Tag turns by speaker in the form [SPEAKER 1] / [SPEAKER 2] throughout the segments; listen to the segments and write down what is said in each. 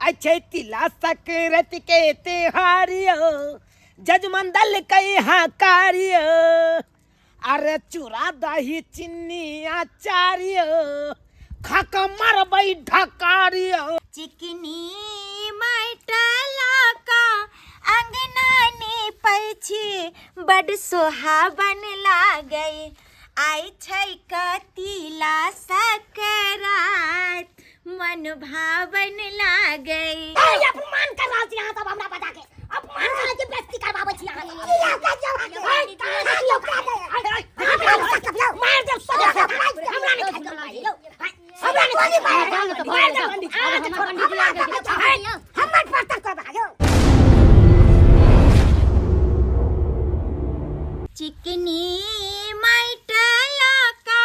[SPEAKER 1] अच्छे तिला सकरत के त्योहारियो जजमंदल कई हाकारियो अरे चूड़ा दही चिन्नी आचारियो खाका मरबै ढकारियो।
[SPEAKER 2] चिकनी माटि का अंगना नीपै छी, बड सोहावन लागै। आइ छै कतिला सकरात, मन भावन लागै।
[SPEAKER 3] अपमान कर रहल छी अहाँ सब हमरा बजा के, अपमान कर रहल छी, बेइज्जती करबाबै छी अहाँ सब।
[SPEAKER 1] मार देब सब, हमरा नहि खाइ के, हमरा नहि खाइ के, मार देब अहाँ के, छोड़
[SPEAKER 3] हमर पत्ता करबा यौ।
[SPEAKER 2] चिकनी माटि का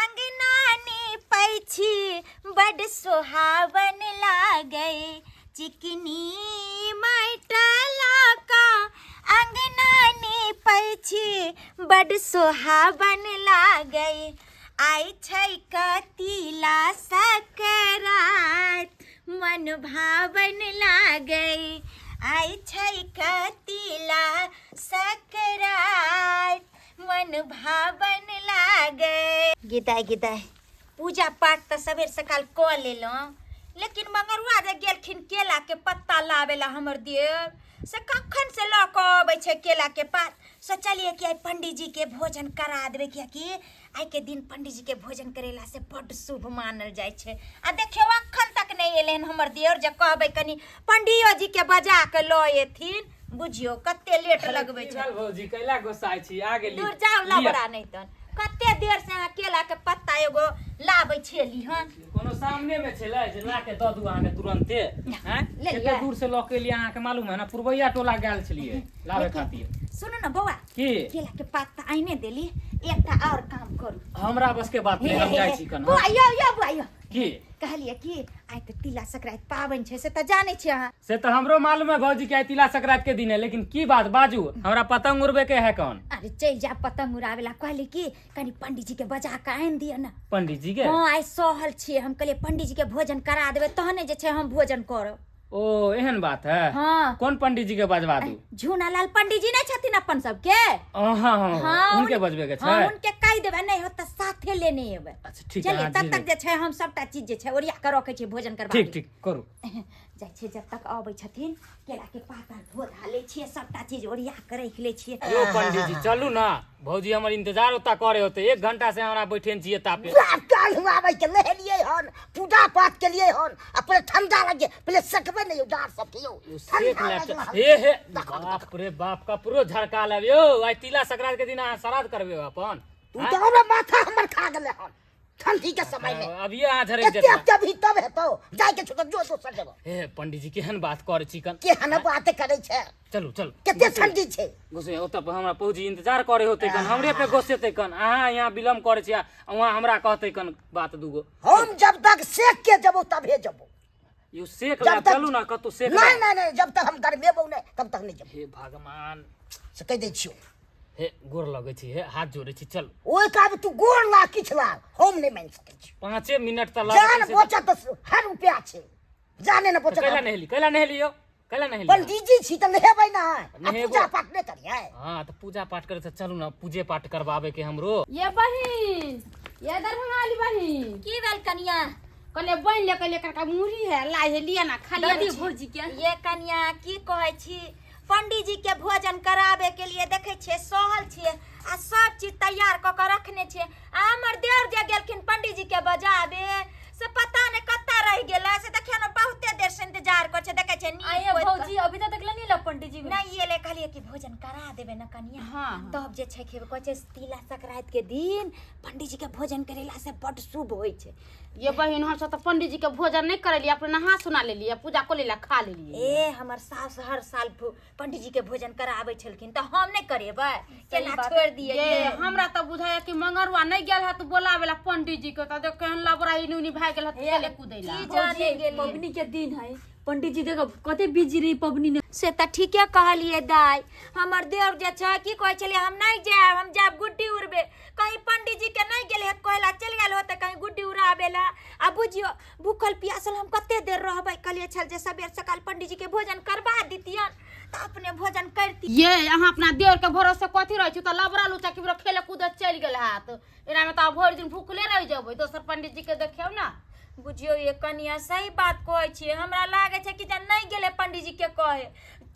[SPEAKER 2] अंगना नीपै छी, बड सोहावन लागै। चिकनी माटि का अंगना नीपै छी, बड सोहावन लागै। आइ छै कतिला सकरात, मन भावन लागै। आइ छै कतिला सकरात, मन भावन लागै। गिदाय गिदाय, पूजा पाठ तऽ सबेर सकाल कऽ लेलहुँ, लेकिन मंगरुआ जे गेलखिन केला के पत्ता लाबे ला हमर देव से कखन से लऽ कऽ अबै छै केला के पात। सोचलियै कि आइ पंडीजी के भोजन करा देबै, कियाकि आइ के दिन पंडीजी के भोजन करेला से बड्ड शुभ मानल जाइ छै। आ देखियौ, अखन तक नहि एलै हन हमर देवर, जे कहबै कनि पंडियो जी के बजा के लऽ एथिन। बुझियौ कते लेट लगबै
[SPEAKER 4] की
[SPEAKER 2] छै।
[SPEAKER 4] भेल भौजी, कैला गोसाइ छी? आ गेली।
[SPEAKER 2] दूर जाउ।
[SPEAKER 4] लिअ।
[SPEAKER 2] लबड़ा नहि तन, कते देर से अहाँ केला के पत्ता एगो लाबै छेली हन।
[SPEAKER 4] कोनो सामने में छलै जे ला के दऽ दू अहाँके तुरन्ते? हैं,
[SPEAKER 2] ले
[SPEAKER 4] कते
[SPEAKER 2] लिअ।
[SPEAKER 4] दूर से लऽ के एलियै अहाँके मालूम है ना? पुरबैया टोला गेल छलियै लाबे खातिर।
[SPEAKER 2] सुनू ने बौआ।
[SPEAKER 4] की?
[SPEAKER 2] केला के पात तऽ आइने देली, एकटा और काम करू।
[SPEAKER 4] हमरा बस के बात नहीं, हम जाइ छी कन।
[SPEAKER 2] बौआ यौ, यौ बौआ यौ।
[SPEAKER 4] की?
[SPEAKER 2] कहलियै कि आइ तऽ तिला संक्रांति पाबनि छै, से तऽ जानै छियै अहाँ।
[SPEAKER 4] से तऽ हमरो मालूम है भौजी कि आइ तिला संक्रांति के दिन है, लेकिन की बात बाजू, हमरा पतंग उड़बे के है कौन।
[SPEAKER 2] अरे चलि जा पतंग उड़ावे ला, कहली कि कनि पंडीजी के बजा के आनि दिअ ने।
[SPEAKER 4] पंडीजी के?
[SPEAKER 2] हँ, आइ सहल छियै हम, कहलियै पंडीजी के भोजन करा देबै तहने जे छै हम भोजन करब।
[SPEAKER 4] ओ एहन बात है?
[SPEAKER 2] हाँ।
[SPEAKER 4] कौन पंडीजी के बजवा दू?
[SPEAKER 2] झूना लाल पंडीजी नहीं छथिन अपन सबके?
[SPEAKER 4] हाँ हाँ हाँ।
[SPEAKER 2] हाँ,
[SPEAKER 4] उनके बजबे के
[SPEAKER 2] हाँ,
[SPEAKER 4] छै?
[SPEAKER 2] उनके कहि देबै, नहि होत तऽ साथे लेने एबै।
[SPEAKER 4] अच्छा ठीक है।
[SPEAKER 2] चलिए,
[SPEAKER 4] अहाँ
[SPEAKER 2] तब
[SPEAKER 4] जी
[SPEAKER 2] तक जे छै हम सबटा चीज जे छै ओरिया के रखै छियै भोजन करबा।
[SPEAKER 4] ठीक ठीक, करू।
[SPEAKER 2] जाइ छियै, जब तक अबै छथिन केला के पात आर धो धा लै छियै, सबटा चीज ओरिया के राखि लै छियै।
[SPEAKER 4] यो पंडीजी, चलू ना भौजी, हमर इंतजार ओता करे होते, एक घंटा से हमरा बैठे छियै तापे।
[SPEAKER 3] बाप, काल्हि आबै के नहेलियै हन, पूजा पाठ केलियै हन, आ पहिले ठंडा लगे, पहिले सकबै नहि यौ डाँर सबके यौ।
[SPEAKER 4] यो सेक
[SPEAKER 3] ठंडा
[SPEAKER 4] लेब
[SPEAKER 3] लागि रहल।
[SPEAKER 4] हे हे, बाप रे बाप, कपड़ो झड़का लेब यौ। आइ तिला संक्रांति के दिन अहाँ श्राद्ध करबै अपन?
[SPEAKER 3] तू तऽ हमरा माथा हमर खा गेलै हन ठंडी के समय में।
[SPEAKER 4] अभिये अहाँ झड़क
[SPEAKER 3] एते
[SPEAKER 4] जेता।
[SPEAKER 3] जब ही तब हेतौ, जाय के छौ तऽ जो दोसर जगह।
[SPEAKER 4] हे पंडीजी, केहन बात करै छी कन?
[SPEAKER 3] केहन बात करै छै?
[SPEAKER 4] चलू चलू।
[SPEAKER 3] कते ठंडी छै।
[SPEAKER 4] गोसे ओतऽ पर हमरा पौजी इंतजार करे होते कन, हमरे पे गोसेते कन, अहाँ यहाँ विलम्ब करे छी आ वहाँ हमरा कहते कन बात दूगो।
[SPEAKER 3] हम जब तक सेक के जबो तबे जबो।
[SPEAKER 4] यो सेक
[SPEAKER 3] जब
[SPEAKER 4] ला
[SPEAKER 3] तक
[SPEAKER 4] चलू ना कतौ सेक
[SPEAKER 3] नहीं
[SPEAKER 4] ला।
[SPEAKER 3] नहीं नहीं, जब तक हम गरमेबो नहीं तब तक नहीं जबो।
[SPEAKER 4] हे भगवान।
[SPEAKER 3] से कहि दै छियौ।
[SPEAKER 4] हे गोर लगै छी, हे हाथ जोड़ै छी, चल।
[SPEAKER 3] ओहि काज तू गोर ला किछु ला, हम नहीं मानि सकै छी।
[SPEAKER 4] 5 मिनट तऽ
[SPEAKER 3] जान
[SPEAKER 4] लागतै से।
[SPEAKER 3] बचत तऽ हर रुपया छै, जाने न बचत।
[SPEAKER 4] कैला नहेली, कैला नहेली यौ, कैला नहेली?
[SPEAKER 3] पंडीजी छी तऽ नहेबै ना आ
[SPEAKER 4] नहेबो।
[SPEAKER 3] पूजा पाठ नहि करियै?
[SPEAKER 4] हाँ तऽ पूजा पाठ करे तऽ चलू ना, पूजे पाठ करवाबे के हमरो।
[SPEAKER 5] ये बहिन, ये दरभंगा वाली बहिन।
[SPEAKER 2] की भेल कनिया?
[SPEAKER 5] कहलिए बनि ले, कहलिए करका मुरही है, लाइ है, लिया ना खा लिया
[SPEAKER 2] ददी
[SPEAKER 5] ना।
[SPEAKER 2] भौजी के ये कनिया, की कहै छी, पंडीजी के भोजन कराबे के लिए देखै छियै सहल छियै आ सब चीज तैयार कऽ के रखने छियै, आ हमर देवर जे गेलखिन पंडीजी के बजाबे से पता नहि कतऽ रहि गेलै। से देखियौ ने, बहुते देर से इंतजार करै छै, देखै छियै नीक
[SPEAKER 6] आइए
[SPEAKER 2] पोति कऽ।
[SPEAKER 6] भौजी, अभी तक देखले नहीं ला पंडित जी?
[SPEAKER 2] नहि एलै। कहलियै कि भोजन करा देबै ने कनिया,
[SPEAKER 5] हाँ।
[SPEAKER 2] तब जे छै खेबै। कहै छै तिला संक्रांति के दिन पंडीजी के भोजन करेला से बड्ड शुभ होइ छै।
[SPEAKER 5] ये बहिन, हम सब तऽ पंडित जी के भोजन नहीं करेलिए, अपने नहा सुना लेलिए, पूजा को लेला, खा लेलिए।
[SPEAKER 2] ए हमर सास हर साल पंडीजी के भोजन कराबै छलखिन तऽ हम नहि करेबै? केना छोड़ि दियै?
[SPEAKER 5] ये हमरा तऽ बुझाया कि मंगरुआ नहीं गेल है तो बोलावे ला पंडित जी के, तऽ देख केहन लबड़ा इनी उनी भए गेल है खेले कूदे ला।
[SPEAKER 2] की जाने गेलियै।
[SPEAKER 6] पबनी के दिन है। पंडित जी देखो कते बिजी रही पबनी ने।
[SPEAKER 2] से तऽ ठीके कहलियै दाइ, हमर देवर जे छै की कहै छलियै, हम नहि जायब, हम जायब गुड्डी उड़बे। कहीं पंडित जी के नहि गेलै हत कहला, चलि गेल होतै कहीं गुड्डी उड़ाबे ला। आ बुझियो भूखल प्यासल हम कते देर रहबै। कहलियै छल जे सबेर सकाल पंडित जी के भोजन करबा दितियन तऽ अपने भोजन करती।
[SPEAKER 5] ये अहाँ अपना देवर के भरोसे कथी रहै छी? तऽ लबड़ा लुचा कि खेले कूदे चलि गेल हाथ, एना में तऽ भरि दिन भूखले रहि जेबै। दोसर पंडित जी के देखियौ ना।
[SPEAKER 2] बुझियौ ये कनिया सही बात कहै छियै, हमरा लागै छै कि जे नहि गेलै पंडित जी के कहे,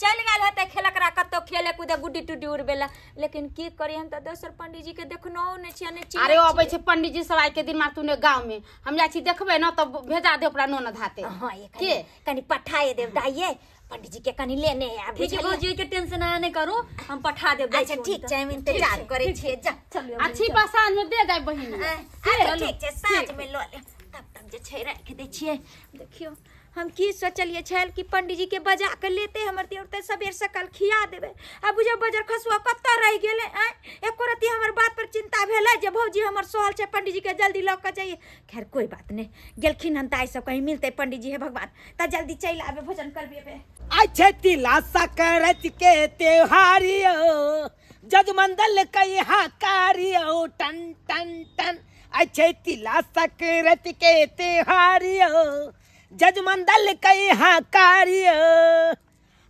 [SPEAKER 2] चलि गेल हेतै खेलकरा कतौ खेले कूदे गुड्डी टुड्डी उड़बै ला। लेकिन की करी, हम तऽ दोसर पंडित जी के देखनहुँ नहि छियै, नहि चिन्है
[SPEAKER 5] अरे अबै
[SPEAKER 2] छियै।
[SPEAKER 5] छै पंडित जी सब आइ के दिन मातू ने गाँव में, हम जाइ छी देखबै न तऽ भेजा देब ओकरा नोन धाते।
[SPEAKER 2] हाँ ये
[SPEAKER 5] के
[SPEAKER 2] कनी कनी पठाए देब दाइये, पंडित जी के कनी लेने आयब।
[SPEAKER 6] ठीक है
[SPEAKER 2] बुझलियै?
[SPEAKER 6] भौजी, के टेंशन अहाँ नहीं करू, हम पठा देब।
[SPEAKER 2] अच्छा ठीक छै, हम इंतजार करै छियै, जा।
[SPEAKER 6] चलू।
[SPEAKER 5] अच्छी बा साँझ में दे जाय बहिन।
[SPEAKER 2] अच्छा ठीक छै, साँझ में लऽ लेब, तब तक जे छै राखि दै छियै। देखियौ हम की सोचलियै छल कि पंडीजी के बजा के लेते हमर देवर तऽ सबेर सकाल खिया देबै। आ बुझियौ बजर खसुआ कतऽ रहि गेलै? आँय, एको रत्ती हमर बात पर चिंता भेलै जे भौजी हमर सहल छै, पंडीजी के जल्दी लऽ कऽ जाइए? खैर कोई बात नहि, गेलखिन हन तऽ आइ सब कहीं मिलतै पंडीजी। हे भगवान, तऽ जल्दी चलि आबे, भोजन करबेबै।
[SPEAKER 7] आइ छै तिला सकरत के त्योहारियो, जजमंदल कई हाकारियो, टन टन टन। आइ छै तिला सकरत के त्योहारियो, जजमंदल कई हाकारियो,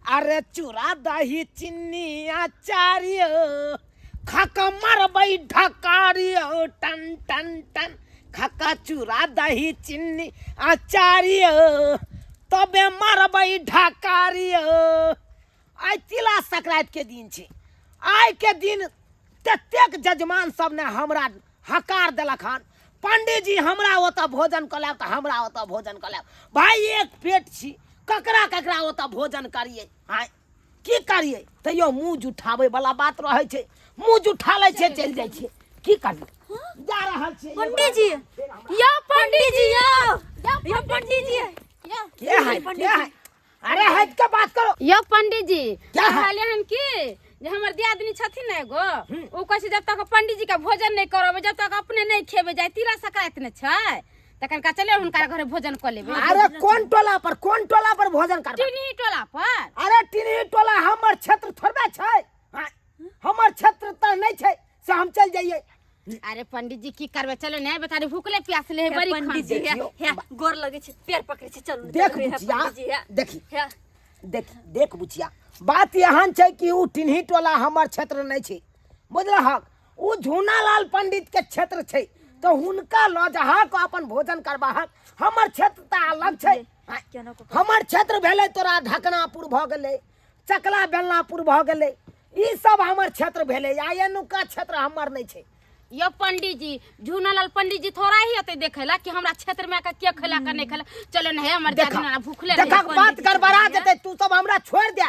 [SPEAKER 7] अरे चूड़ा दही चिन्नी आचारियो, खाका मारबै ढकारियो, टन टन टन। खाका चूड़ा दही चिन्नी आचारियो, तबे मारबै ढकारियो। आइ तिला संक्रांति के दिन छै। आइ के दिन ततेक जजमान सब ने हमरा हकार देलक हन, पंडीजी हमरा ओतऽ भोजन कऽ लेब तऽ हमरा ओतऽ भोजन कऽ लेब। भाई एक पेट छी, ककरा ककरा ओतऽ भोजन करियै? आँय की करियै? तैयो मुँह जुठाबै वाला बात रहै छै, मुँह जुठा लै छै, चलि जाइ छै। की करियै, जा रहल छियै।
[SPEAKER 6] पंडित जी यो, पंडित जी यो, यो पंडित जी।
[SPEAKER 7] के है, के है? अरे हट के बात करो।
[SPEAKER 5] यो पंडित जी,
[SPEAKER 7] क्या है?
[SPEAKER 5] कहलियै हन कि जे हमर दियादनी छथिन ने एगो, ओ कहै छै जब तक पंडित जी के भोजन नहि करबै, जब तक अपने नहि खेबै जाय। तिला संक्रांति ने छै, तखन का चले हुनका घरे भोजन कऽ लेबै।
[SPEAKER 7] अरे कोन टोला पर, कोन टोला पर भोजन करबै?
[SPEAKER 5] टिनही टोला पर।
[SPEAKER 7] अरे टिनही टोला हमर क्षेत्र थोड़बे छै? हाँ, हमर क्षेत्र तऽ नहि छै से हम चलि जइयै।
[SPEAKER 5] अरे पंडित जी की करबै, चलो ने, बेचारी भूखले प्यासले है बड़ी।
[SPEAKER 6] पंडित जी
[SPEAKER 7] देखियौ।
[SPEAKER 6] हे गोर लगे छै, पैर पकड़े छै, चलू ने,
[SPEAKER 7] देख
[SPEAKER 6] चलू, हे
[SPEAKER 7] बुचिया,
[SPEAKER 6] पंडित जी, हे।
[SPEAKER 7] देखी
[SPEAKER 6] हे।
[SPEAKER 7] देख देख बुचिया, बात एहन छै कि उ टिनही टोला हमर क्षेत्र नहि छै, बुझलहक? उ झूनालाल पंडित के क्षेत्र छै, तऽ हुनका लऽ जहक अपन भोजन करबाहक। हमर क्षेत्र तऽ अलग छै। हमर क्षेत्र भेलै तोरा ढकनापुर भऽ गेलै, चकला बेलनापुर भऽ गेलै, ई सब हमर क्षेत्र भेलै। आ एनुका क्षेत्र हमर नहि छै।
[SPEAKER 5] यो पंडित जी, झूनालाल पंडित जी थोड़ा ही अते देखेला कि हमरा क्षेत्र में आके के खेला के नहीं खेला। चलो ने, हे हमर
[SPEAKER 7] देखा
[SPEAKER 5] दियादनी ना भूखले रहे।
[SPEAKER 7] देखा, बात गड़बड़ा जेतै। तू सब हमरा छोड़ि दे,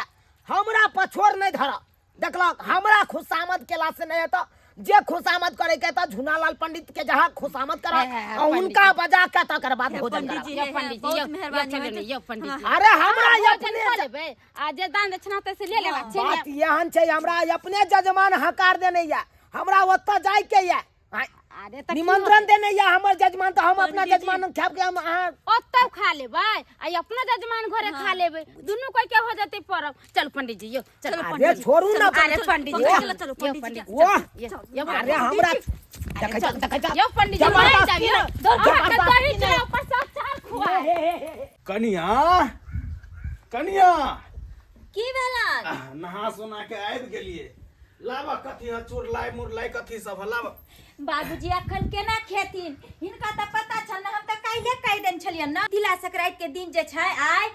[SPEAKER 7] हमरा पछोड़ नहि धर। देखलक, हमरा खुशामद केला से नहि हेतऽ। जे खुशामद करे के तऽ झूनालाल पंडित के जहाँ खुशामद कर
[SPEAKER 5] हे, हे, हे,
[SPEAKER 7] आ हुनका बजा के तकर बाद भोजन
[SPEAKER 6] पंडित
[SPEAKER 7] करब।
[SPEAKER 6] जी,
[SPEAKER 5] यो
[SPEAKER 6] हे, हे,
[SPEAKER 5] पंडित जी,
[SPEAKER 6] बहुत
[SPEAKER 5] यो
[SPEAKER 6] मेहरबानी
[SPEAKER 5] चलो ने,
[SPEAKER 6] होइत।
[SPEAKER 5] यो पंडित जी।
[SPEAKER 7] अरे हमरा
[SPEAKER 5] भोजन
[SPEAKER 7] अपने
[SPEAKER 5] कऽ लेबै आ जे दान दक्षिणा होतै से ले लेबा, चलि
[SPEAKER 7] बात
[SPEAKER 5] आयब।
[SPEAKER 7] एहन छै, हमरा अपने जजमान हकार देने या, हमरा ओतऽ जाय के या। आँय,
[SPEAKER 5] अरे तऽ की
[SPEAKER 7] निमंत्रण देने या हमर जजमान, तऽ हम अपना
[SPEAKER 6] पंडित जी।
[SPEAKER 7] जजमान खायब के हम अहाँ
[SPEAKER 5] ओतौ खा लेबै आ अपना जजमान घरे खा लेबै, दुनू कोई के हो जेतै परब। चल पंडित जी, यो चल।
[SPEAKER 7] अरे छोड़ू ना।
[SPEAKER 5] अरे पंडित जी,
[SPEAKER 6] चलो, चलो,
[SPEAKER 5] यो
[SPEAKER 6] पंडित जी,
[SPEAKER 5] पंडित जी,
[SPEAKER 7] वाह।
[SPEAKER 5] यो, यो
[SPEAKER 7] अरे हमरा देखै जा, देखै जा।
[SPEAKER 5] यो पंडित जी,
[SPEAKER 7] जबरदस्ती
[SPEAKER 5] नहीं जाबियो।
[SPEAKER 7] ना,
[SPEAKER 5] अहाँके
[SPEAKER 7] जबरदस्ती
[SPEAKER 5] दही चूड़ा ऊपर से अचार खुआ।
[SPEAKER 8] कनिया, कनिया।
[SPEAKER 2] की भेलन?
[SPEAKER 8] आह, नहा सोना के आबि गेलियै। लाबऽ, कथी है चूड़लाई मुरलाई कथी सब है, लाबऽ।
[SPEAKER 2] बाबूजी अखन केना खेथिन? हिनका तऽ पता छल ने, हम तऽ काल्हे कहि देने छलियनि ने, तिला संक्रांति के दिन जे छै आइ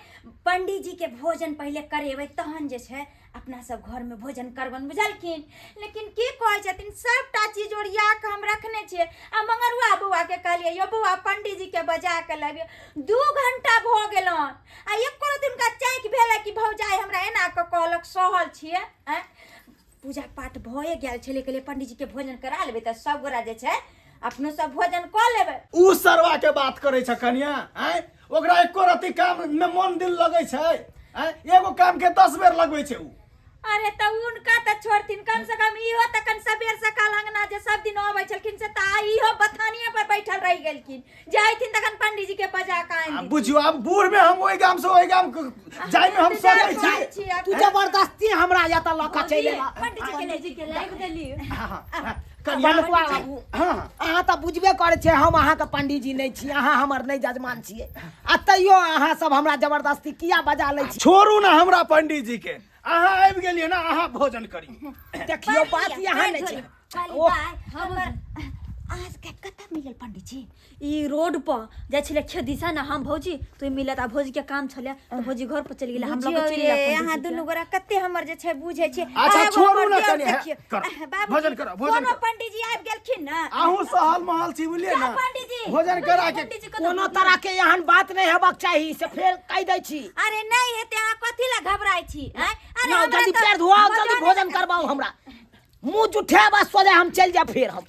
[SPEAKER 2] पंडीजी के भोजन पहिले करेबै, तहन जे छै अपना सब घर में भोजन करबन, बुझलखिन? लेकिन की कहै छथिन, सबटा चीज ओरिया कऽ हम रखने छियै। आ मंगरुआ बौआ के कहलियै, यौ बौआ, पंडीजी के बजा के लाबियौ। 2 घंटा भऽ गेलन आ एको रत्ती हुनका चाँकि भेलै कि भौजाइ हमरा एना कऽ कहलक, सहल छियै? आँय, पूजा पाठ भए गेल छलै, कहलियै पंडीजी के भोजन करा लेबै तऽ सब गोरा जे छै अपनो सब भोजन कऽ लेबै।
[SPEAKER 8] उ सरवा के बात करै छ कनिया? आँय, ओकरा एको रत्ती काम में मन दिल लगै छै? आँय, एगो काम के 10 बेर लगबै छै उ।
[SPEAKER 2] अरे त उनका त छोड़थिन, कम से कम इहो तखन सबेर सकाल अंगना जे सब दिन अबै छलखिन से त आइ इहो बथानिया पर बैठल रहि गेलखिन। जाइथिन तखन पंडीजी के बजा के आनि
[SPEAKER 8] आ बुझियो आब बूढ़ में हम ओहि गाम से ओहि गाम जाय में हम सकै छी।
[SPEAKER 7] तू जबरदस्ती हमरा एतऽ लऽ कऽ चलि एला।
[SPEAKER 2] पंडीजी के
[SPEAKER 6] के लाबि देली।
[SPEAKER 8] हाँ, हाँ, कनिया
[SPEAKER 7] बनपुआ बाबू,
[SPEAKER 8] हाँ,
[SPEAKER 7] अहाँ तऽ बुझबे करै छियै हम अहाँके पंडीजी नहि छी, अहाँ हमर नहि जजमान छियै, आ तैयो अहाँ सब हमरा जबरदस्ती किया बजा लै छी?
[SPEAKER 8] छोड़ू ना हमरा पंडीजी के, अहाँ आबि गेलियै ना, अहाँ भोजन करियौ।
[SPEAKER 7] देखियौ बात यहाँ नहि छै। ओ
[SPEAKER 2] हमर आज के कतऽ मिलल पंडीजी?
[SPEAKER 6] ई रोड पर जाइ छलै खेत दिशा ने हम भौजी तो ई मिलत, आ भौजी के काम छलै तऽ भौजी घर पर चलि गेलै, हम लऽ कऽ चलि
[SPEAKER 2] बुझियौ
[SPEAKER 6] गेला
[SPEAKER 2] रे, अहाँ
[SPEAKER 6] पंडीजी
[SPEAKER 2] दुनू
[SPEAKER 6] के।
[SPEAKER 2] गोरा कते हमर जे छै बुझै छियै।
[SPEAKER 8] अच्छा,
[SPEAKER 2] आ एगो
[SPEAKER 8] छोड़ू
[SPEAKER 2] हमर
[SPEAKER 8] ना
[SPEAKER 2] देव
[SPEAKER 8] कनि,
[SPEAKER 2] देखियौ।
[SPEAKER 8] करू।
[SPEAKER 2] बाबूजी,
[SPEAKER 8] भोजन करू, भोजन
[SPEAKER 2] कोनो
[SPEAKER 8] करू।
[SPEAKER 2] पंडीजी आबि गेलखिन ना?
[SPEAKER 8] अहूँ सहल महल छी बुझलियै ना?
[SPEAKER 2] पंडीजी,
[SPEAKER 8] भोजन करा के
[SPEAKER 6] पंडीजी कतऽ
[SPEAKER 7] कोनो तरह के एहन बात नहि हेबाक चाही, से फेर कहि दै छी।
[SPEAKER 2] अरे नहि हेतै, अहाँ कथी लए घबराइ छी? आँय? अरे
[SPEAKER 7] लाउ,
[SPEAKER 2] हमरा
[SPEAKER 7] जल्दी
[SPEAKER 2] तऽ
[SPEAKER 7] पैर धोआउ, जल्दी
[SPEAKER 2] भोजन
[SPEAKER 7] भोजन करबाउ, हमरा मुँह जुठेब आ सोझे हम चलि जायब। फेर हम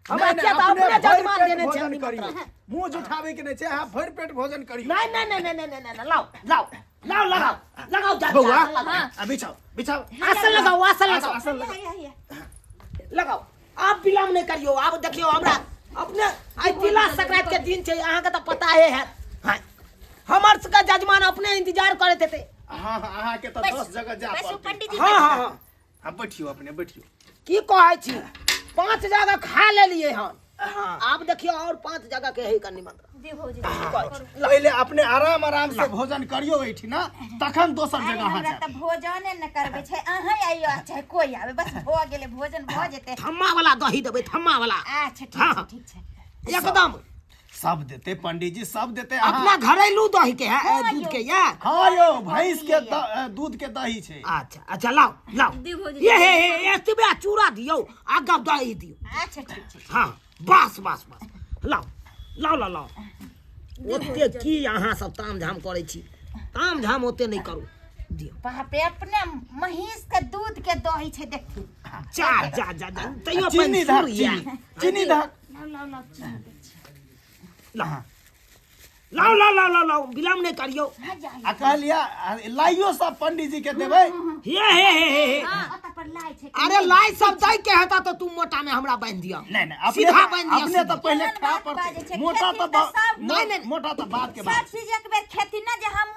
[SPEAKER 7] हमरा
[SPEAKER 8] नहि,
[SPEAKER 7] किया तऽ
[SPEAKER 8] अपने
[SPEAKER 7] अपने
[SPEAKER 8] भरि
[SPEAKER 7] जजमान
[SPEAKER 8] पेट
[SPEAKER 7] देने छै
[SPEAKER 8] भोजन
[SPEAKER 7] निमंत्रण।
[SPEAKER 8] करियौ, मुँह जुठाबै के नहि छै, अहाँ भरि पेट भोजन करियौ।
[SPEAKER 7] नहीं नहीं नहीं नहीं नहीं नहीं, लाओ लाओ लाओ, लगाओ लगाओ, जा
[SPEAKER 8] बौआ
[SPEAKER 7] जा, लगाओ।
[SPEAKER 8] आ बिछाओ बिछाओ,
[SPEAKER 7] आसन लगाओ, आसन लगाओ,
[SPEAKER 8] आसन लगाओ,
[SPEAKER 7] लगाओ। आप विलम्ब नहीं करियो। आब देखियो हमरा अपने आइ तिला संक्रांति के दिन छै, अहाँके तऽ पता है है। हाँ, हमर सबके जजमान अपने इंतजार करैत हेतै।
[SPEAKER 8] हाँ हाँ, अहाँके तऽ 10 जगह जा
[SPEAKER 2] बैसू
[SPEAKER 8] पड़तै।
[SPEAKER 2] पंडीजी।
[SPEAKER 7] हाँ हाँ हाँ
[SPEAKER 8] हाँ, बैठियो, अपने बैठियो।
[SPEAKER 7] की कहै छी, 5 जगह खा लेलियै हन,
[SPEAKER 8] हाँ।
[SPEAKER 7] आब देखियो और 5 जगह के है निमंत्रण।
[SPEAKER 2] दे भौजी।
[SPEAKER 8] पहिले अपने आराम आराम से भोजन करियो एहिठिना, तखन दोसर
[SPEAKER 2] अरे
[SPEAKER 8] जगह अहाँ
[SPEAKER 2] हमरा
[SPEAKER 8] जायब।
[SPEAKER 2] तऽ भोजने न करबै छै, अहाँ आइयो आ चाहे कोई आवे, बस भऽ गेलै भोजन भऽ जेतै।
[SPEAKER 7] थम्मा वाला दही देबै, थम्मा वाला।
[SPEAKER 2] अच्छा ठीक
[SPEAKER 7] हाँ,
[SPEAKER 2] छै, ठीक छै।
[SPEAKER 7] एकदम
[SPEAKER 8] सब देते पंडीजी, सब देते।
[SPEAKER 7] अपना घरेलू दही के है, दूध के या?
[SPEAKER 8] हाँ यो, भैंस के दूध के दही छै।
[SPEAKER 7] अच्छा अच्छा, लाओ लाओ,
[SPEAKER 6] दे भौजी।
[SPEAKER 7] ये हे हे, एतबे चूड़ा दियौ आ गप दही दियौ।
[SPEAKER 2] अच्छा ठीक छै।
[SPEAKER 7] हाँ बस बस बस, लाओ लाओ लाओ लाओ। ओते की अहाँ सब ताम झाम करै छी, ताम झाम ओते नहि करू, दियौ।
[SPEAKER 2] बाप रे, अपने महींस के दूध के दही छै, देखी।
[SPEAKER 7] जा जा जा जा, तैयो
[SPEAKER 8] चीनी
[SPEAKER 7] अपन
[SPEAKER 8] धक,
[SPEAKER 7] सुर या।
[SPEAKER 8] चीनी चीनी धक।
[SPEAKER 2] लाओ लाओ लाओ, चीनी दै छी।
[SPEAKER 7] लाओ लाओ लाओ लाओ लाओ लाओ, विलम्ब नहि करियौ।
[SPEAKER 8] आ कहलियै आ लाइयो सब पंडीजी के देबै।
[SPEAKER 7] हे हे हे हे हे,
[SPEAKER 2] ओतऽ पर लाइ छै।
[SPEAKER 7] अरे लाइ सब दै के हेता तऽ तू मोटा में हमरा बान्हि दिअ।
[SPEAKER 8] नहीं नहीं, अपने
[SPEAKER 7] सीधा बान्हि दिअ,
[SPEAKER 8] अपने
[SPEAKER 7] सीधा।
[SPEAKER 8] तऽ पहिले
[SPEAKER 2] केहन
[SPEAKER 8] खाय
[SPEAKER 2] बात
[SPEAKER 8] पड़तै।
[SPEAKER 2] बाजै छै?
[SPEAKER 8] मोटा
[SPEAKER 2] खेथिन
[SPEAKER 8] तऽ
[SPEAKER 2] तऽ सब
[SPEAKER 7] नहीं, नहीं।
[SPEAKER 8] मोटा तऽ बाद के
[SPEAKER 2] सब
[SPEAKER 8] बात।
[SPEAKER 2] चीज एक बेर खेथिन ना, जे हम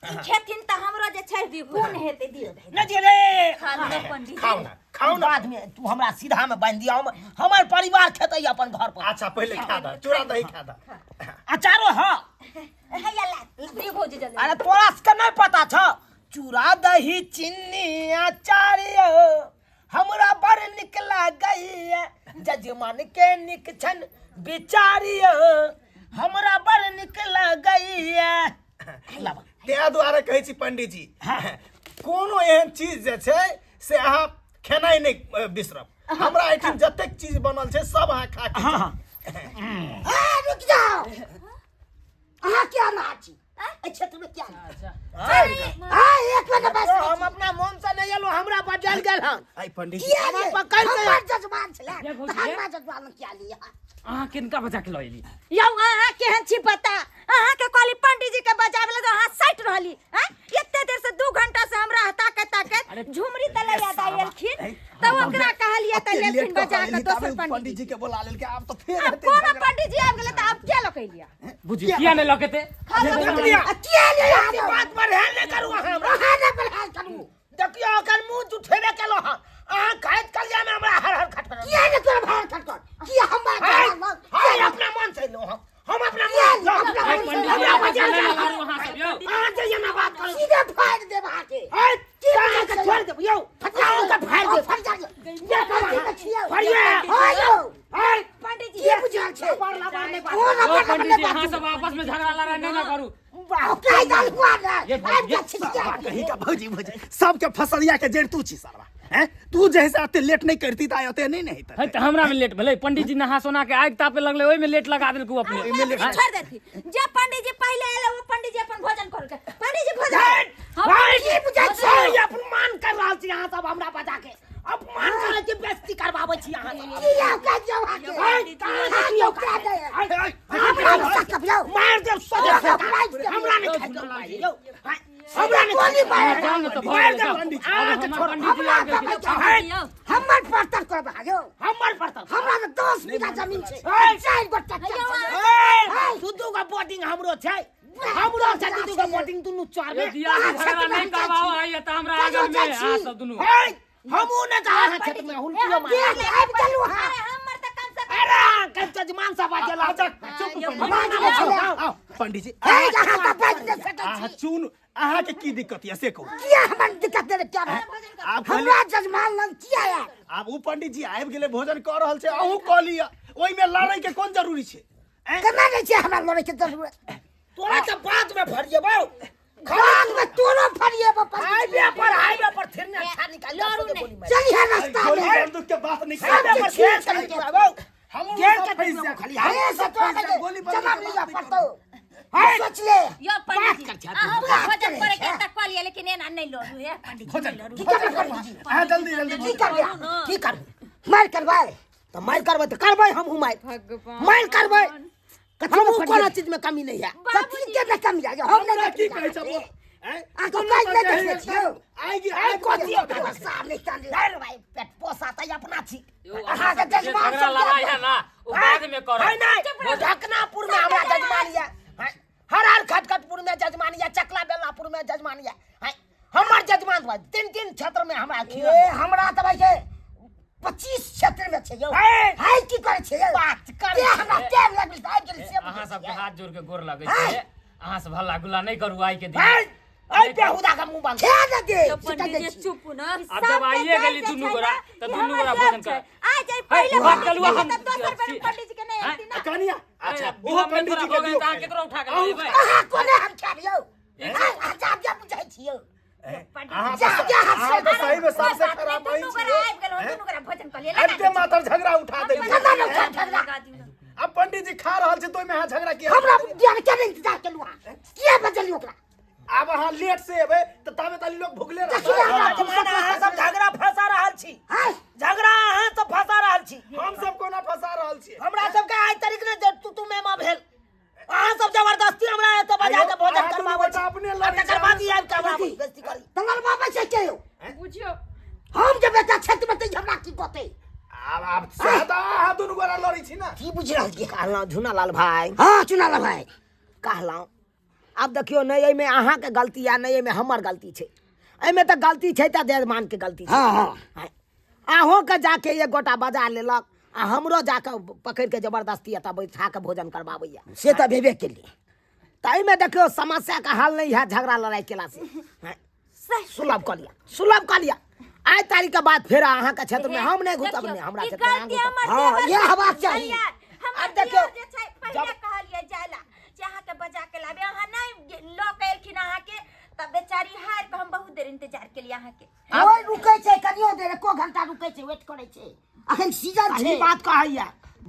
[SPEAKER 2] ई खेथिन तऽ हमरो जे छै पुण्य हेतै। दियौ दाइ।
[SPEAKER 7] नहि दिअ रे।
[SPEAKER 2] खा लिअ पंडीजी।
[SPEAKER 8] खाउ ना, खाउ ना।
[SPEAKER 7] बाद में तू हमरा सीधा में बान्हि दिअ, हमर परिवार खेतै अपन घर पर।
[SPEAKER 8] अच्छा पहिले खा द, चूड़ा दही खा द।
[SPEAKER 7] अचारो ह।
[SPEAKER 2] हैया ला।
[SPEAKER 6] दे भौजी जल्दी।
[SPEAKER 7] अरे तोरा सबके नहि पता छ, चूड़ा दही चीनी अचार यौ हमरा बड़ निक लागैया, जजमान के निक छन विचार यौ हमरा बड़ निक लागैया। लाबा।
[SPEAKER 8] ताहि दुआरे कहै छी पंडीजी, कोनो एहन चीज जे छै से अहाँ खेनाइ नहि बिसरब। हमरा एहिठाम जतेक चीज बनल छै सब अहाँ खा के
[SPEAKER 7] हाँ, हाँ।
[SPEAKER 3] ए, रुक जाओ, अहाँ क्या ना छी एहि क्षेत्र में? क्या हाँ, एक मिनट बस।
[SPEAKER 7] हम अपना मोन से नहीं एलहुँ, हमरा बजायल गेल हन।
[SPEAKER 8] आई पंडीजी
[SPEAKER 3] किया
[SPEAKER 7] हमर
[SPEAKER 3] रे?
[SPEAKER 7] पकड़ के-
[SPEAKER 3] हमर जजमान छलै
[SPEAKER 4] ये भौजी,
[SPEAKER 3] तऽ
[SPEAKER 4] ये।
[SPEAKER 3] हमरा जजमान किया लिया?
[SPEAKER 4] अहाँ किनका बजा के लऽ एली?
[SPEAKER 2] यौ अहाँ केहन छी पता? अहाँ के कहली पंडीजी के बजाबे लए, अहाँ सटि रहली हैं? एते देर से 2 घंटा से हमरा ताकत ताकत
[SPEAKER 4] अरे,
[SPEAKER 2] झुमरी तले याद आयल तऽ ओकरा कहलियै तऽ
[SPEAKER 8] एते
[SPEAKER 2] एलखिन
[SPEAKER 8] लेट कऽ
[SPEAKER 2] बजा
[SPEAKER 8] कऽ
[SPEAKER 2] के
[SPEAKER 8] एली, ताबे
[SPEAKER 2] दोसर पंडीजी।
[SPEAKER 8] पंडीजी के बोला लेलकै, आब तऽ फेर
[SPEAKER 2] आब
[SPEAKER 8] हेतै
[SPEAKER 2] कोनो
[SPEAKER 8] झगड़ा।
[SPEAKER 2] पंडीजी आबि गेलै तऽ आब किया लऽ के एलियै?
[SPEAKER 4] बुझियौ किया नहि लऽ के एतै?
[SPEAKER 7] देखलियै?
[SPEAKER 3] आ किया लिया?
[SPEAKER 7] ई बात पर हेल नहि करू अहाँ हमरा।
[SPEAKER 3] अहाँ नहि पर हेल करू।
[SPEAKER 7] देखियौ ओकर मुँह जुठेबे केलहुँ हन, अहाँ खाइत कलिया में हमरा हर हर खटखट।
[SPEAKER 3] किया नहि तोरा भार खटखट? किया हमरा
[SPEAKER 7] हाय,
[SPEAKER 3] जजमान?
[SPEAKER 7] हाय, अपना मन से एलहुँ हम, हम अपना मन से
[SPEAKER 3] अपना
[SPEAKER 4] अरे
[SPEAKER 3] मन से
[SPEAKER 4] पंडीजी,
[SPEAKER 7] हमरा
[SPEAKER 4] आपस
[SPEAKER 7] बजा
[SPEAKER 4] में नहि
[SPEAKER 7] गेल।
[SPEAKER 4] लड़ू अहाँ सब यौ।
[SPEAKER 7] अहाँ जे एना बात करू।
[SPEAKER 3] सीधे फाड़ि देब अहाँके।
[SPEAKER 7] हाय, अहाँ के छोड़ि देब यौ, अहाँ के फाड़ि देब।
[SPEAKER 3] फट जा।
[SPEAKER 7] ये करू अहाँ।
[SPEAKER 3] छियै।
[SPEAKER 7] फाड़िए।
[SPEAKER 3] हाँ यौ,
[SPEAKER 7] हाय,
[SPEAKER 2] पंडीजी
[SPEAKER 3] की बुझल छै?
[SPEAKER 7] लबाड़ लबाड़ नहि बात।
[SPEAKER 3] ओ
[SPEAKER 4] यौ
[SPEAKER 3] लबाड़ लबाड़
[SPEAKER 4] पंडीजी,
[SPEAKER 3] नहि
[SPEAKER 4] अहाँ
[SPEAKER 3] बाजू।
[SPEAKER 4] सब आपस में झगड़ा लड़ाई नहि ने करू।
[SPEAKER 3] ओकरा दाल हुआ ने।
[SPEAKER 4] ये भौजी,
[SPEAKER 3] आबि
[SPEAKER 4] ये
[SPEAKER 3] जा छिटिया।
[SPEAKER 8] कहीं का भौजी, भौजी सबके फसलिया के जड़ तू छी सरवा हैं, तू जैसे एते लेट नहीं करती त आइ ओते नहीं नहीं
[SPEAKER 4] है तऽ हमरा में लेट भेलै? पंडीजी नहा सोना के आगि तापे लगलै, ओहिमे लेट लगा देलकू अपने।
[SPEAKER 2] छोड़ देती, जे पंडीजी पहिले एले ओ पंडीजी अपन भोजन करू। पंडीजी भोजन करू।
[SPEAKER 7] हाय,
[SPEAKER 3] की बुझै छै?
[SPEAKER 7] हाय, अपमान कर रहल छी अहाँ सब हमरा बजा के, अपमान करै छी, बेइज्जती करबाबै छी अहाँ सब।
[SPEAKER 3] किया ओकरा दियौ अहाँके?
[SPEAKER 7] हाय, कहाँ से दियौ?
[SPEAKER 3] ओकरा दे।
[SPEAKER 7] हाय,
[SPEAKER 3] हमरा नहि सकब यौ।
[SPEAKER 7] मार देब सोझे।
[SPEAKER 3] हमरा मारि देब।
[SPEAKER 7] हमरा नहि खाइ के उपाय यौ। हाय, हमरा नहि
[SPEAKER 3] गोली मारे
[SPEAKER 4] जाउ ने तऽ भऽ
[SPEAKER 7] मारि
[SPEAKER 4] गेलै, जाउ।
[SPEAKER 7] देब पंडीजी। अहाँके
[SPEAKER 4] हमर
[SPEAKER 7] छोड़
[SPEAKER 4] पंडीजी
[SPEAKER 3] हमरा
[SPEAKER 4] आबि गेलखिन।
[SPEAKER 3] तऽ भाई हमर परतर करब यौ
[SPEAKER 7] हमर परतर
[SPEAKER 3] हमरा तऽ 10 बीघा जमीन छै
[SPEAKER 7] है।
[SPEAKER 3] 4 गो ट्रैक्टर छै
[SPEAKER 7] ए, दू दू गो बोर्डिंग हमरो छै, हमरो छै दू दू गो बोर्डिंग, दुनू चोर
[SPEAKER 4] यो
[SPEAKER 7] में।
[SPEAKER 4] दियादी झगड़ा नहि करबाओ आइ तऽ हमरा
[SPEAKER 3] कहियो
[SPEAKER 4] आंगन में
[SPEAKER 3] जाइ छी।
[SPEAKER 4] अहाँ सब दुनू।
[SPEAKER 7] हे, हमहूँ नहि तऽ अहाँ खेत में हुलकियो मार।
[SPEAKER 3] देख आबि गेलहुँ अहाँ।
[SPEAKER 2] अरे हमर तऽ कम से कम
[SPEAKER 7] अरे अहाँ जजमान सब आ गेला।
[SPEAKER 8] अच्छा चुप पंडीजी।
[SPEAKER 3] आवाज आबै छलै।
[SPEAKER 8] आउ पंडीजी,
[SPEAKER 3] हे, अहाँ तऽ बाजि नहि सकै
[SPEAKER 8] अहाँ
[SPEAKER 3] छी।
[SPEAKER 8] चुन, अहाँके की दिक्कत यऽ से कहू।
[SPEAKER 3] किया हमरा दिक्कत देले क्या भेल?
[SPEAKER 8] आब कहली
[SPEAKER 3] हमरा जजमान लग किया आयल?
[SPEAKER 8] आब उ पंडीजी आबि गेलै, भोजन कऽ रहल छै, अहूँ कऽ लिअ, ओहिमे लड़ै के कोन जरूरी छै?
[SPEAKER 3] केना नहि छै हमरा लड़ै के जरूरत?
[SPEAKER 7] तोरा तऽ बाद में फरिएबौ,
[SPEAKER 3] बाद में तोरो फरिएबौ पंडीजी।
[SPEAKER 7] हाईवे पर, हाईवे पर थिरने अच्छा निकाल
[SPEAKER 2] लड़ू नहि।
[SPEAKER 3] चलिहे रास्ता
[SPEAKER 8] गोली
[SPEAKER 3] में।
[SPEAKER 8] बंदूक के बात नहीं
[SPEAKER 7] हाईवे पर
[SPEAKER 3] सब
[SPEAKER 7] घेर
[SPEAKER 3] छी
[SPEAKER 7] के निकलबौ,
[SPEAKER 8] हमहूँ
[SPEAKER 7] घेर
[SPEAKER 8] सब
[SPEAKER 7] के
[SPEAKER 8] फँसि
[SPEAKER 7] निकलबौ
[SPEAKER 8] जायब।
[SPEAKER 7] खाली।
[SPEAKER 3] हे से तोरा के
[SPEAKER 8] गोली बंदूक
[SPEAKER 3] जवाब
[SPEAKER 8] के
[SPEAKER 3] लिअ
[SPEAKER 8] बात नहीं
[SPEAKER 3] पड़तौ।
[SPEAKER 7] हे,
[SPEAKER 3] सोच ले।
[SPEAKER 2] यो पंडीजी,
[SPEAKER 7] बात कर छाती।
[SPEAKER 2] अहाँ
[SPEAKER 3] बात
[SPEAKER 2] भोजन
[SPEAKER 3] करै
[SPEAKER 2] करे के
[SPEAKER 3] छै।
[SPEAKER 2] तऽ कऽ लिअ, लेकिन एना नहि लड़ू हे पंडीजी,
[SPEAKER 8] भोजन
[SPEAKER 2] नहि लड़ू।
[SPEAKER 3] की करबै पंडीजी?
[SPEAKER 8] अहाँ जल्दी जल्दी
[SPEAKER 3] की
[SPEAKER 8] भोजन
[SPEAKER 3] करबै अहाँ?
[SPEAKER 7] की करबै?
[SPEAKER 3] मारि करबै?
[SPEAKER 7] तऽ मारि करबै तऽ करबै, हमहूँ मारि, मारि करबै।
[SPEAKER 3] कथी में
[SPEAKER 7] हमहूँ
[SPEAKER 3] फरिएबै?
[SPEAKER 7] कोनो चीज में कमी नहीं है।
[SPEAKER 3] कथी के नहि कमी है? हम नहि
[SPEAKER 8] हमरा की
[SPEAKER 3] देखबै।
[SPEAKER 8] कहै छै बोल? आँय?
[SPEAKER 3] अहाँ के काज नहि देखने छियौ?
[SPEAKER 8] आइ
[SPEAKER 7] आइ कथी
[SPEAKER 3] तोरा सामने चल
[SPEAKER 7] अरे भाई, पेट पोसा तऽ अपना छी।
[SPEAKER 4] यौ,
[SPEAKER 3] अहाँ के
[SPEAKER 4] जे
[SPEAKER 3] जजमान
[SPEAKER 4] झगड़ा
[SPEAKER 3] सब
[SPEAKER 4] लड़ाइ है ना ओ बाद में करब।
[SPEAKER 7] है नहीं, ढकनापुर में हमरा जजमान ये, हर हर खटखटपुर में जजमान ये, चकला बेलापुर में जजमान ये, हमर जजमान भाई तीन तीन क्षेत्र में हमरा
[SPEAKER 3] ए हमरा तऽ भाई के 25 क्षेत्र में छै यौ।
[SPEAKER 7] हे।
[SPEAKER 3] है की करै छै यौ?
[SPEAKER 7] बात करै
[SPEAKER 3] के
[SPEAKER 7] छै।
[SPEAKER 3] हमरा टाइम लगल तऽ आबि गेल से
[SPEAKER 4] अहाँ सबके हाथ जोड़ के गोर लगै
[SPEAKER 3] हैं?
[SPEAKER 4] छै, अहाँ सब हल्ला गुल्ला नहि करू आइ के दिन।
[SPEAKER 7] है ऐ बेहुदा का मुंह बंद
[SPEAKER 3] खे दे दे
[SPEAKER 6] यौ पंडीजी चुप न।
[SPEAKER 4] आब जब आइए गेली दुनू गोरा तऽ दुनू गोरा भोजन कर।
[SPEAKER 2] आ जाय
[SPEAKER 4] है,
[SPEAKER 2] पहिले
[SPEAKER 4] भात कलुआ
[SPEAKER 2] पंडीजी
[SPEAKER 4] हम
[SPEAKER 2] के, तब दोसर बेर पंडीजी के नहि
[SPEAKER 4] हैं?
[SPEAKER 2] अयती ना।
[SPEAKER 8] कनिया, अच्छा
[SPEAKER 4] अरे,
[SPEAKER 8] ओहो
[SPEAKER 4] विलम्ब
[SPEAKER 8] पंडीजी
[SPEAKER 4] थोड़ा
[SPEAKER 8] के
[SPEAKER 4] भऽ गेल
[SPEAKER 8] दियौ।
[SPEAKER 4] तऽ अहाँ केकरो उठा के
[SPEAKER 8] अहूँ
[SPEAKER 4] लऽ जेबै?
[SPEAKER 3] अहाँ कोने हम खायब यौ? अहाँ जा जा बुझै छियौ।
[SPEAKER 8] अहाँ
[SPEAKER 3] जा
[SPEAKER 8] तऽ
[SPEAKER 3] जा हम
[SPEAKER 8] अहाँ तऽ सही में
[SPEAKER 2] कोइ
[SPEAKER 8] सबसे
[SPEAKER 2] बात नहि,
[SPEAKER 8] खराब वही
[SPEAKER 2] दुनू गोरा
[SPEAKER 8] छियै।
[SPEAKER 2] आबि गेल, दुनू गोरा भोजन कऽ लिअ।
[SPEAKER 8] आबिते मात्र झगड़ा उठा देलियै।
[SPEAKER 3] केना नहि उठा झगड़ा?
[SPEAKER 8] आब पंडीजी खा रहल छै तऽ ओहिमे अहाँ झगड़ा किया?
[SPEAKER 3] हमरा ज्ञान के नहि इंतजार केलहुँ अहाँ? किया बजलियै ओकरा?
[SPEAKER 8] आब अहाँ लेट से एबै तऽ ताबे ताली लोग भुगले रहतै।
[SPEAKER 3] देखिए हमरा
[SPEAKER 7] जजमान, अहाँ सब झगड़ा फंसा रहल छी।
[SPEAKER 3] हैं?
[SPEAKER 7] झगड़ा अहाँ सब फंसा रहल छी।
[SPEAKER 8] हम सब कोना फंसा रहल छियै?
[SPEAKER 7] हमरा सबके आइ तारीख ने जे तू तू मेमा भेल, अहाँ सब जबरदस्ती हमरा एतऽ बजा के भोजन
[SPEAKER 8] अहाँ दुनू
[SPEAKER 7] करबाबै
[SPEAKER 8] गोटा
[SPEAKER 7] छी।
[SPEAKER 8] अपने
[SPEAKER 7] आ
[SPEAKER 8] लड़ै
[SPEAKER 7] तकर
[SPEAKER 8] छी।
[SPEAKER 7] बाद ई आबि के हमरा बेइज्जती करी।
[SPEAKER 3] तंगल बाबा छै के यौ?
[SPEAKER 5] बुझियौ
[SPEAKER 3] हम जे बेटा क्षेत्र में तऽ हमरा की कहतै?
[SPEAKER 8] आब आब सएह तऽ अहाँ दुनू गोरा लड़ै छी ने।
[SPEAKER 3] की बुझि रहल छियै?
[SPEAKER 7] कहलहुँ झुनालाल भाई।
[SPEAKER 3] हँ चुनालाल भाई।
[SPEAKER 7] कहलहुँ आब देखियौ, नहि एहिमे अहाँके गलती आ नहि एहिमे हमर गलती छै, एहिमे तऽ गलती छै तऽ जजमानके गलती छै।
[SPEAKER 3] हँ हँ।
[SPEAKER 7] अहूँके जाके एक गोटा बजा लेलक आ हमरो जाके पकड़ि के जबरदस्ती एतऽ बैठा के भोजन करबाबैया।
[SPEAKER 3] से तऽ भेबे केली।
[SPEAKER 7] तऽ एहिमे देखियौ समस्याके हल नहि हैत झगड़ा लड़ाइ केलासँ। सुलभ कऽ लिअ, सुलभ कऽ लिअ। आइ तारीख के बाद फेर अहाँके क्षेत्रमे हम नहि घुसब, नहि हमरा
[SPEAKER 2] ई
[SPEAKER 7] क्षेत्रमे अहाँ
[SPEAKER 2] गलती
[SPEAKER 7] घुसब।
[SPEAKER 2] हमर
[SPEAKER 3] हँ,
[SPEAKER 2] देवर
[SPEAKER 3] इएह
[SPEAKER 2] के
[SPEAKER 3] हेबाक चाही।
[SPEAKER 2] छलै। हमर
[SPEAKER 7] आब देखियौ,
[SPEAKER 2] देवर जे छै, पहिले
[SPEAKER 7] जब-
[SPEAKER 2] कहलियै जाय ला जे अहाँके बजा के लाबे, अहाँ नहि लऽ के एलखिन अहाँके, तब बेचारी हारि कऽ हम बहुत देर इंतजार केलियै अहाँके।
[SPEAKER 3] ओहि रुकै छै कनियो देर, एको घंटा रुकै छै, वेट करै छै, अखन सीजन
[SPEAKER 7] सही
[SPEAKER 3] छै।
[SPEAKER 7] बात कहैया,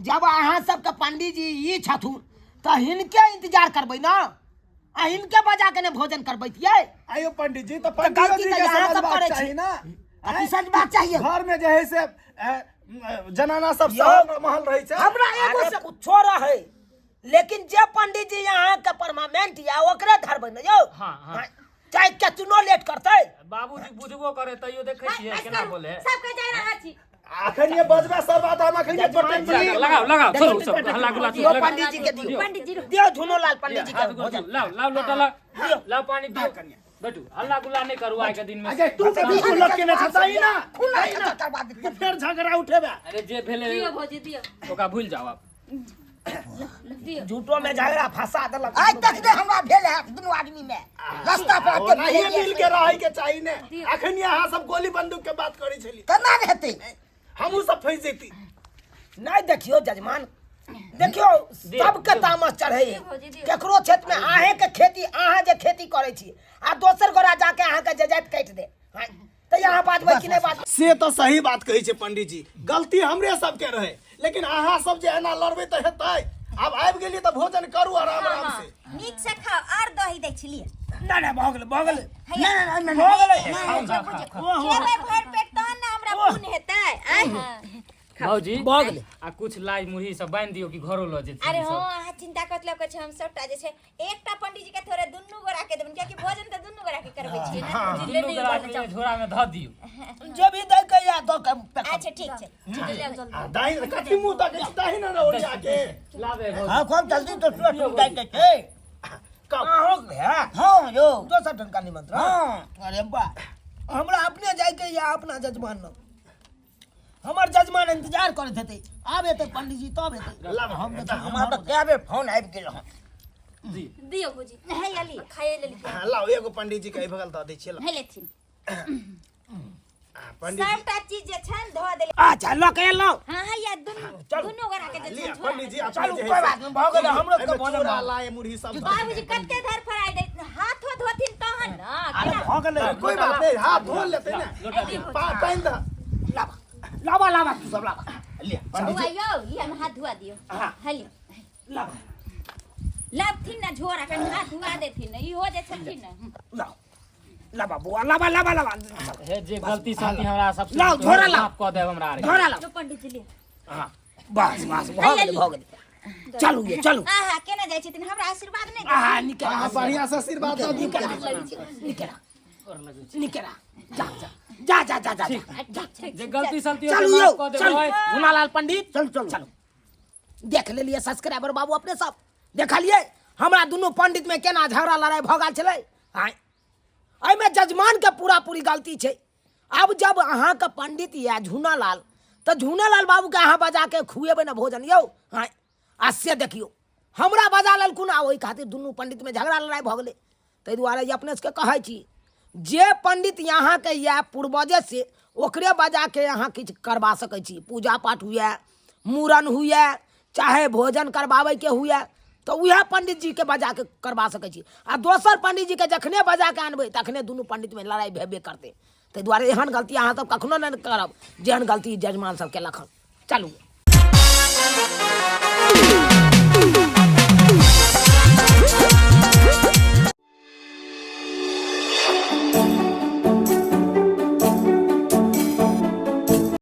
[SPEAKER 7] जब अहाँ सबके पंडीजी ई छथुन तऽ हिनके इंतजार करबै ने, आ हिनके बजा के ने भोजन करबैतियै।
[SPEAKER 8] आइयो पंडीजी तऽ
[SPEAKER 7] गलती
[SPEAKER 8] पंडीजी
[SPEAKER 7] तऽ
[SPEAKER 8] के
[SPEAKER 7] अहाँ सब
[SPEAKER 8] समझबाक
[SPEAKER 7] करै छी।
[SPEAKER 8] चाही ना।
[SPEAKER 3] अथी समझबाक चाहिए।
[SPEAKER 8] घर में जे है से जनाना सब
[SPEAKER 7] यौ।
[SPEAKER 8] सहल महल रहै छै।
[SPEAKER 3] हमरा एगो
[SPEAKER 7] अरे
[SPEAKER 3] से
[SPEAKER 7] कुछो रहै, लेकिन जे पंडीजी अहाँ के परमानेंट या ओकरे धरबै ने यौ।
[SPEAKER 4] हाँ, हाँ।
[SPEAKER 7] चाहे केतनो लेट करतै।
[SPEAKER 4] बाबूजी बुझबो करे तैयो देखै छियै केना बोले।
[SPEAKER 2] सबके जाय रहल छी।
[SPEAKER 8] अखन ये बजबा सब बात हम अखन ये बटन
[SPEAKER 4] लगाओ लगाओ लगाओ, छोड़ू सब हल्ला गुल्ला
[SPEAKER 7] दियौ
[SPEAKER 4] छोड़ू, लगाओ।
[SPEAKER 7] पंडीजी के दियौ।
[SPEAKER 2] पंडीजी
[SPEAKER 7] दियौ झुनोलाल पंडीजी के
[SPEAKER 4] हाथ गोड़
[SPEAKER 7] भोजन।
[SPEAKER 4] धो, लाओ लाओ लोटा लाओ, लाओ पानी पियो। बैठू, हल्ला गुल्ला नहीं करू आइ के दिन में।
[SPEAKER 8] अरे तू तऽ बिल्कुल लग के ने छताई ना,
[SPEAKER 3] खुला
[SPEAKER 8] नहीं ना।
[SPEAKER 3] करबा दे।
[SPEAKER 8] फेर झगड़ा उठेबे।
[SPEAKER 4] अरे जे भेलै
[SPEAKER 5] दियौ भौजी दियौ,
[SPEAKER 4] ओकरा भूलि जाओ आब।
[SPEAKER 5] दियौ।
[SPEAKER 7] झूठो में झगड़ा फंसा देलक।
[SPEAKER 3] आइ तक ने हमरा भेल है दुनू आदमी में रास्ता पर आके
[SPEAKER 8] ओनाहिए
[SPEAKER 3] भेल
[SPEAKER 8] मिल के रहै के चाही ने। अखन अहाँ सब गोली बंदूक के बात करै छली।
[SPEAKER 3] केना ने हेतै?
[SPEAKER 8] हमहूँ सब फंसि जैती।
[SPEAKER 7] नहीं देखियो जजमान, देखियो सबके तामस चढ़े है। केकरो क्षेत्र में अहें के खेती, अहाँ जे खेती करै छी आ दोसर गोरा जाके अहाँ के जजात काटि दे, हाँ, तऽ यहाँ बाजबै कि नहि बाजबै?
[SPEAKER 8] से तऽ सही बात कहै छै पंडीजी, गलती हमरे सबके रहे, लेकिन अहाँ सब जे एना लड़बै तऽ हेतै? आब आबि गेलियै तऽ भोजन करू आराम आराम से,
[SPEAKER 2] नीक से खाओ। आर दही दै छी लिअ।
[SPEAKER 7] नहि नहि, भऽ गेलै, भऽ गेलै,
[SPEAKER 3] नहि नहि
[SPEAKER 7] भऽ गेलै।
[SPEAKER 2] खेबै भरि पेट तहन ने हमरा पुण्य हेतै। आँय?
[SPEAKER 4] भौजी
[SPEAKER 7] भऽ गेलै।
[SPEAKER 4] आ कुछ लाई मुरही सब बान्हि दियौ कि घरो लऽ जेथिन
[SPEAKER 2] अरे
[SPEAKER 4] ई सब।
[SPEAKER 2] हाँ, अहाँ चिंता कत लऽ के छै, हम सबटा जे छै एकटा पंडीजी के थोड़े दुनू गोरा के देबनि, कियाकि भोजन तऽ दुनू गोरा के करबै छियै ने।
[SPEAKER 4] दुनू गोरा के झोरा में धऽ दियौ।
[SPEAKER 7] जे भी दै के या दऽ के पैक
[SPEAKER 2] अच्छा ठीक छै।
[SPEAKER 8] आ दाहिने कथी मुँह तकै छी, दाहिने ने ओरिया के
[SPEAKER 4] लाबे भौजी।
[SPEAKER 3] हाँ कम जल्दी तो तुरंत तुम जाय के छै।
[SPEAKER 7] अहों के है?
[SPEAKER 3] हाँ यो।
[SPEAKER 7] दोसर ढंग का निमंत्रण।
[SPEAKER 3] हाँ।
[SPEAKER 7] अरे बा, हमरा अपने जाय के या अपना जजमान लग। हमर जजमान इंतजार करैत हेतै, आब एतै पंडीजी तब एतै।
[SPEAKER 8] लाब,
[SPEAKER 7] हम देखै
[SPEAKER 3] हमरा तऽ कए बेर फोन आबि गेल हन।
[SPEAKER 6] दियौ भौजी।
[SPEAKER 2] हे अली।
[SPEAKER 6] खाइए लेलकै।
[SPEAKER 8] हाँ, लाउ एगो पंडीजी के एहि बगल दऽ दै छियै, लाउ।
[SPEAKER 2] हे लेथिन।
[SPEAKER 8] आ, पंडीजी
[SPEAKER 2] सबटा चीज जे छनि धऽ देले।
[SPEAKER 7] अच्छा लऽ के एलहुँ।
[SPEAKER 2] हाँ हाँ या दुनू
[SPEAKER 7] चलू।
[SPEAKER 2] दुनू गोरा के जे
[SPEAKER 8] लिअ
[SPEAKER 2] छनि झोरा
[SPEAKER 8] पंडीजी
[SPEAKER 2] में।
[SPEAKER 8] अपने
[SPEAKER 7] चलू
[SPEAKER 8] जे
[SPEAKER 7] कोई बात नहीं, भऽ गेलै हमरो
[SPEAKER 8] एहिमे
[SPEAKER 7] के भोजन
[SPEAKER 8] चूड़ा
[SPEAKER 7] भऽ गेलै।
[SPEAKER 8] लाइ मुरही सब धऽ
[SPEAKER 2] बाबूजी कते धर फराइ दै, हाथो धोथिन तहन ने।
[SPEAKER 7] अरे भऽ गेलै।
[SPEAKER 8] कोई बात नहीं, हाथ धो लेते ना। पानि दऽ।
[SPEAKER 7] लाबा लाबा लाबा तू सब लाबा।
[SPEAKER 8] लिअ पंडीजी।
[SPEAKER 2] बौआ यौ, ई हम हाथ धुआ दियौ।
[SPEAKER 7] हाँ।
[SPEAKER 2] हली
[SPEAKER 7] लाबा।
[SPEAKER 2] लाबथिन ना झोरा, कनि हाथ धुआ देथिन ने, इहो जे छथिन ने।
[SPEAKER 7] लाओ लाबा बुआ, लाबा लाबा लाबा।
[SPEAKER 4] हे जे गलती सलती हमरा सब
[SPEAKER 7] लाओ, झोरा लाओ।
[SPEAKER 4] माफ कऽ देब हमरा आरके।
[SPEAKER 7] झोरा लाओ।
[SPEAKER 6] लो पंडीजी लिअ।
[SPEAKER 7] हाँ बस बस भऽ गेलै भऽ गेलै। चलू ये चलू।
[SPEAKER 2] आहा केना जाइ छथिन, हमरा आशीर्वाद नहि देथिन।
[SPEAKER 7] आहा निकल।
[SPEAKER 8] अहाँ बढ़िया से आशीर्वाद दऽ दियौ।
[SPEAKER 7] निकल निकल, जा जा जा जा जा जा।
[SPEAKER 4] जे गलती सलती होतै
[SPEAKER 7] चलू
[SPEAKER 4] माफ
[SPEAKER 7] यौ,
[SPEAKER 4] कऽ देबै।
[SPEAKER 7] चलू मुनालाल पंडित,
[SPEAKER 3] चलू चलू
[SPEAKER 7] चलू। देख लेलियै सब्सक्राइबर बाबू अपने सब देखलियै हमरा दुनू पंडित में केना झगड़ा लड़ाई भऽ गेल छलै। आँय एहिमे जजमान के पूरा पूरी गलती छै। आब जब अहाँके पंडित यऽ झूनालाल, तऽ झूनालाल बाबूके अहाँ बजा के खुएबै ने भोजन यौ। आँय आ से देखियौ हमरा बजा लेलखुन, आ ओहि खातिर दुनू पंडित में झगड़ा लड़ाई भऽ गेलै। ताहि दुआरे ई अपने सबके कहै छी जे पंडित यहाँके यऽ पूर्वजे से ओकरे बजा के अहाँ किछु करबा सकै छी। पूजा पाठ हुए, मूड़न हुए, चाहे भोजन करबाबैके हुए, तऽ उएह पंडित जी के बजा के करबा सकै छी। आ दोसर पंडित जी के जखने बजा के आनबै तखने दुनू पंडित में लड़ाई भेबे करतै। ताहि दुआरे एहन गलती अहाँ सब कखनो नहि करब जेहन गलती जजमान सब केलक हन। चलू।